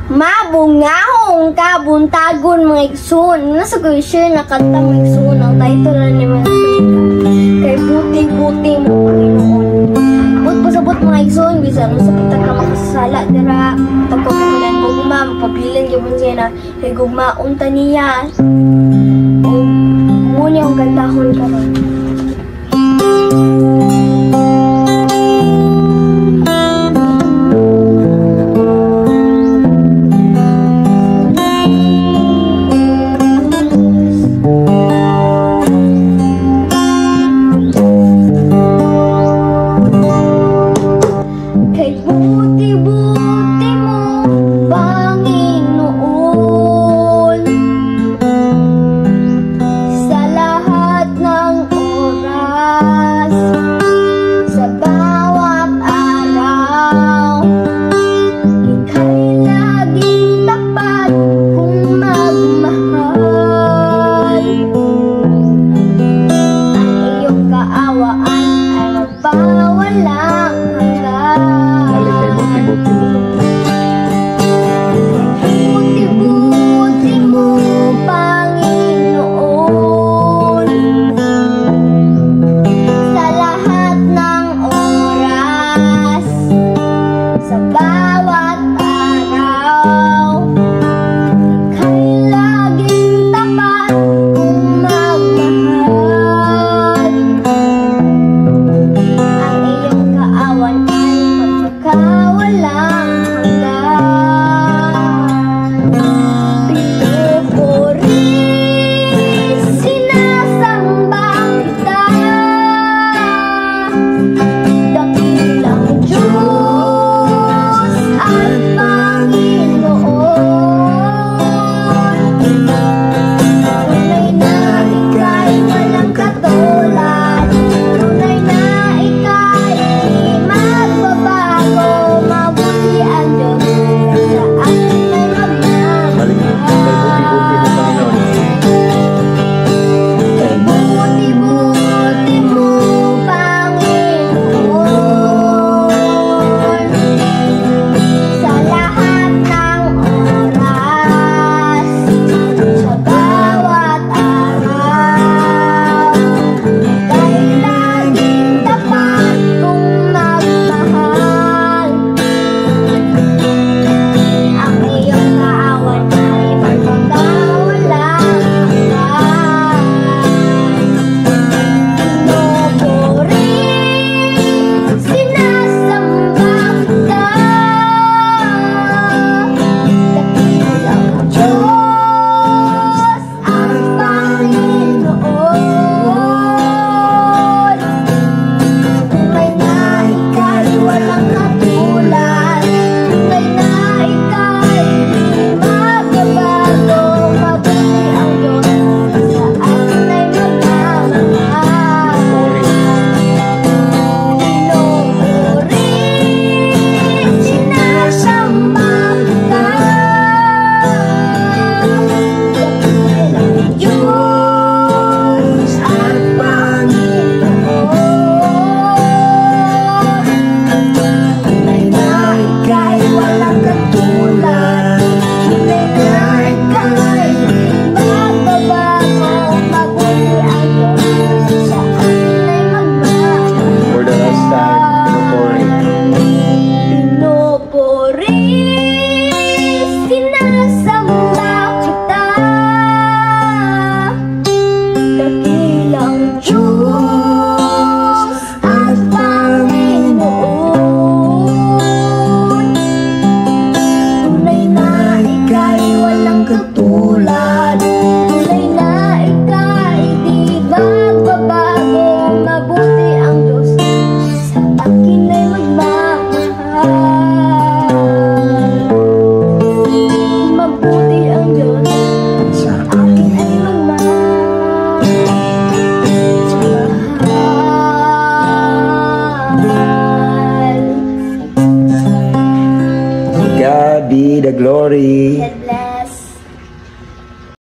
Mabungahong kabuntagon, mga igsoon. Nasa ko share na kanta, mga igsoon. Ang title na ni, mga igsoon, "Kay Buti-Buti Mo, Panginoon." But pasabot, mga igsoon, bisan sa kita ka makasala dira, pagpapakulan gugma, magpabilin gyud siya na kay gugma unta niya. Ug mo niya ang kantahon karon. Kay buti-buti mo, Panginoon, sa lahat ng oras, sa bawat araw, ika'y laging tapat kung magmahal. Ang iyong kaawaan ay magpawalang hanggan. Balik, "Kay buti-buti mo." Buti-buti mo, Panginoon, sa lahat ng oras, sa bawat araw, ika'y laging tapat kung magmahal. Ang iyong kaawaan ay magpakawalang hanggan. Pinupuri, sinasamba kita, dakilang Diyos at Panginoon. Tunay na ika'y walang katulad, tunay na ika'y di magbabago. Mabuti ang Diyos sa akin ay Balik, "Kay buti-buti mo, Panginoon." Kay buti-buti mo, Panginoon, sa lahat ng oras, sa bawat araw, ika'y laging tapat kung magmahal. Ang iyong kaawaan ay magpakawalang hanggan. Pinupuri, sinasamba kita, dakilang Diyos at Panginoon. Tunay na ika'y walang katulad, tunay na ika'y di magbabago. Mabuti ang Diyos sa akin ay magmamahal. Puri. Pinupuri, sinasamba kita, dakilang Diyos at Panginoon. Tunay na ika'y walang katulad, tunay na ika'y di magbabago. Mabuti ang Diyos sa akin ay magmamahal. For the last time, "Pinupuri." Pinupuri, sinasamba kita, dakilang Diyos at Panginoon. Tunay na ika'y walang katulad, tunay na ika'y di magbabago. Mabuti ang Diyos sa akin ay magmamahal. Mabuti ang Diyos sa akin ay magmamahal. God be the glory.